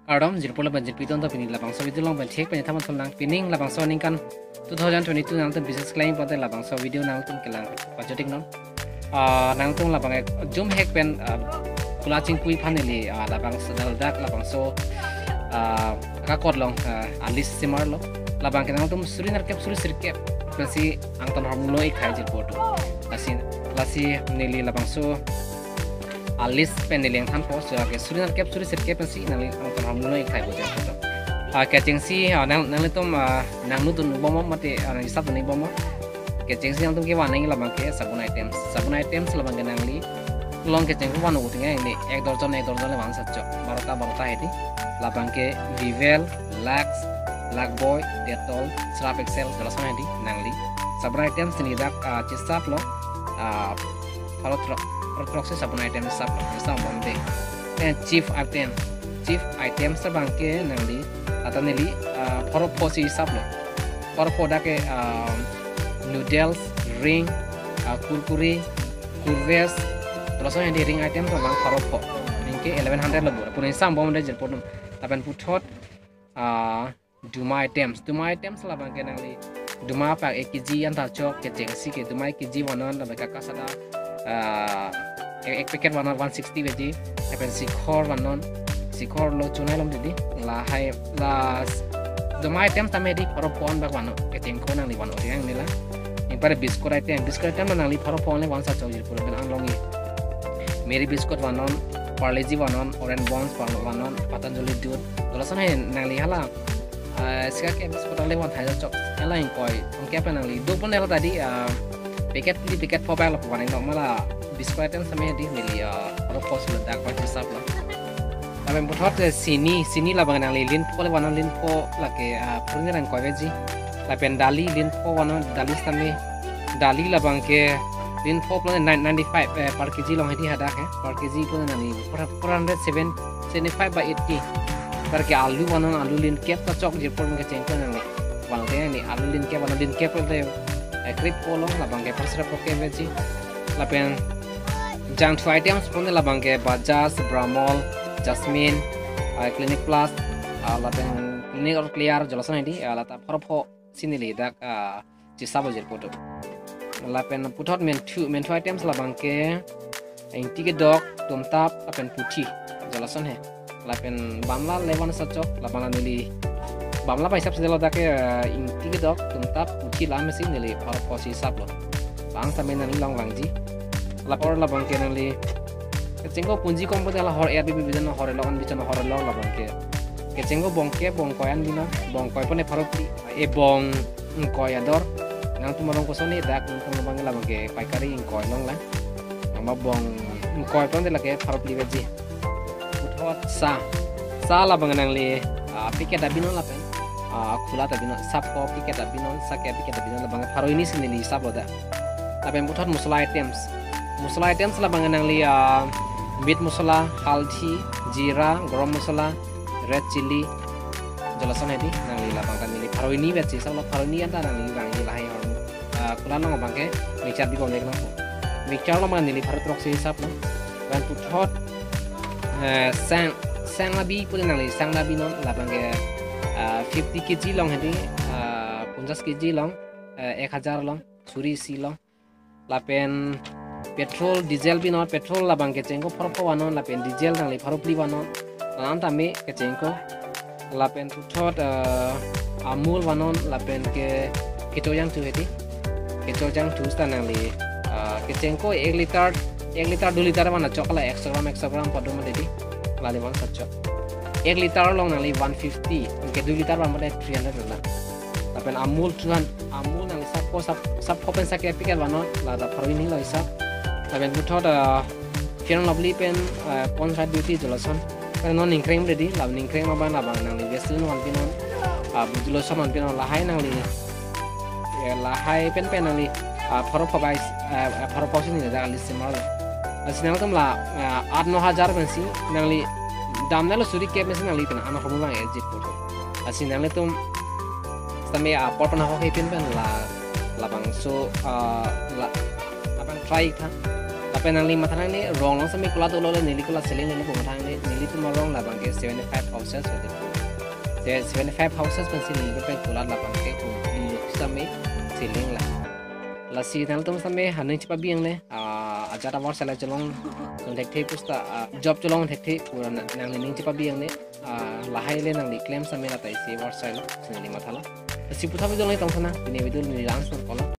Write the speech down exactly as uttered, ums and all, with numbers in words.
Kardom, jirpo lapen jirpi atum ta pini labangso video along pen thek pen thaman thom nang pining labangso aningkan two thousand twenty-two nangtum business kelang pote labangso video nangtum kelang pajut iknon. Ah, nangtum labang ek jum hek pen, ah, kula chingpui aphan neli, ah, labangso ladak labangso, ah, akakot along, ah, a-list simar lo. Labang ke nangtum suri nerkep suri sirkep pensi angtan hormuno ikhai jirpo atum. Lasi, lasi neli labangso a-list pen neli nangthanpo, so ke suri nerkep suri sirkep pensi nangli angtan hormuno ikhai bo jirpo atum. Ah, kechengsi, ah, nang, nanglitum, ah, nangnutdun bomnon mate, ah, nanghisapdun bomnon. Kechengsi nangtum kevan nangji labang ke sabun items. Sabun items labang ke nangli along kecheng kevan uting nangli ek dorjon ek dorjon le vangsa chok. Barota barota hedi. Labang ke Vivel, Lux, Lifebuoy, Dettol, Surf Excel, jalason hedi nangli. Sabun items neli dak, ah, chisap lo. Ah, pharo throk, pharo throksi sabun items sap lo. Chisap bomde. And Cif item. Cif items labang ke nangli. Ata neli, ah, pharo pho si sap lo. Pharo pho dak ke, ah, noodles, Ring, ah, Kurkure, Kurvez, jalason hedi Ring items labang pharo pho. Anke eleven hundred lo bor. Puni sam bomde jirpo atum. Lapen puthot, ah, Duma items. Duma items labang ke nangli. Duma pak ek kg anta chok kechengsi ke Duma ek kg vannon lapen kakasada, ah, ek, ek packet vannon one sixty veji. Lapen Sikhor vannon. Sikhor lo chunai lom didi. Lahai las Duma items tame hedi pharo pho an bak vannon. Kecheng ko nangli vannon ri nangne la. Anpar biscuit item. Biscuit item nangli pharo pho an le vangsa chok jirpo pen anglong i. Marie biscuit vannon, Parle-G vannon, Orange Bounce vannon, Patanjali Doodh. Jalason he nangli hala, ah, sika ke biscuit le van thai chok. Hala ingkoi, ingkoi pen nangli. Dopon hala tadi, ah, packet di packet pho bak lo vannon mala biscuit item tame hedi neli, ah, pharo pho si ladak bak chisap lo. Lapen puthot, eh, sini, sini labang nangli lin pho le vannon lin pho lake, ah, pharo hini ra ingkoi veji. Lapen dali lin pho vannon dali tame. Dali labang ke lin pho pulote nine ninety-five, eh, per kg along hedi hadak he. Per kg pulote nangli four hundred seven, seventy-five by eighty. Anpar ke alu vannon alu lin kep ta chok jirpo kecheng ko nangli. Bang ke nangli alu lin kep vannon lin kep pulote, eh, krip pho lo labang ke pharo sera pho ke veji. Lapen jangthu items pulote labang ke Bajaj, Bramol, Jasmine, eh, Clinic Plus, ah, lapen Clinique All Clear, jalason hedi, ah, lata pharo pho si neli dak, ah, chisap bo jirpo atum. Lapen puthot menthu, menthu items labang ke ingti kedok, tumtap, lapen puthi, jalason he. Lapen bamla le vangsa chok, labang neli. Bamla pai sap sedelo dak ke, eh, ingti kedok, tumtap, puthi lam si neli pharo pho si sap lo. Bang tame nangli long vangji. Lapor labang ke nangli. Kecheng ko punji kom pote la hor er bi bi bidan hor elong an bichon hor elong labang ke. Kecheng ko bong ke bong ingkoi an binon, bong ingkoi pon e pharo phli. E bong ingkoi ador. Nangtum arong koson ni dak nangtum labang labang ke paikari ingkoi long la. Mama bong ingkoi pon de lake pharo phli veji. Puthot sa. Sa labang nangli, ah, packet ta binon lapen, ah, khula ta binon, sap ko packet ta binon, sa ke packet ta binon labang pharo hini si neli sap lo dak. Lapen puthot masala items. Masala items labang nangli, ah, meat masala, haldi, jeera, garam masala, red chilli, jalason hedi nangli labang ta neli pharo hini veji sap lo pharo hini anta nangli vangji lahai hor. Ah, khula along abang ke mixture bibom lek nangpo. Mixture along abang neli pharo throksi sap lo. Lapen puthot, eh, sang, sang labi pulote nangli sang labi non labang ke, ah, fifty kg along hedi, ah, ponchas kg along, eh, ek hajar along, suri isi along. Lapen petrol, diesel binon, petrol labang kecheng ko pharo pho vannon, lapen diesel nangli pharo phli vannon. Lapen tame kecheng ko. Lapen puthot, eh, Amul vannon, lapen ke kecho jangthu hedi. Kecho jangthu seta nangli, eh, kecheng ko ek liter, ek liter dui liter van chok la ekso gram, ekso gram padum hedi. Lale vangsa chok. Ek liter along nangli one fifty, anke dui liter van mate three hundred na. Lapen Amul two hundred, Amul nangli sap ko sap, sap ko pen sa ke packet vannon, lata pharo hini lo sap. Lapen puthot, eh, Fair and Lovely pen, eh, Pond's Right Beauty jalason. Pen non ningkreng hedi, la ningkreng abang labang nangli Vaseline van pinon, ah, body lotion van pinon lahai nangli, eh, lahai pen pen nangli, ah, pharo pho bai, eh, eh, pharo pho si neli dak list simar lo. Lasi nangtum la, ah, aat no hajar pensi nangli dam nalo suri kep pensi nangli pen an hormu lang ejit puthot. Lasi nanglitum sitame apor pen ahok hepin pen la labangso, ah, la abang try tha. Pen nangli matha nangne rong along sitame kulat dolo le neli kulat seling le pu matha nangne, nelitum arong labang ke seventy-five houses hote. Se-, seventy-five houses pensi neli pen kulat labang ke pu neli sitame seling la. Lasi nangtum sitame haning chepabi nangne, ah, ajat avarsai la cholong thekthe pusta, ah, job cholong thekthe pura na-, nangning chepabi nangne, ah, lahai le nangli klem sitame lata isi avarsai lo, si neli matha lo. Lasi puthot video nangtong sana, pini video neli langsung kola.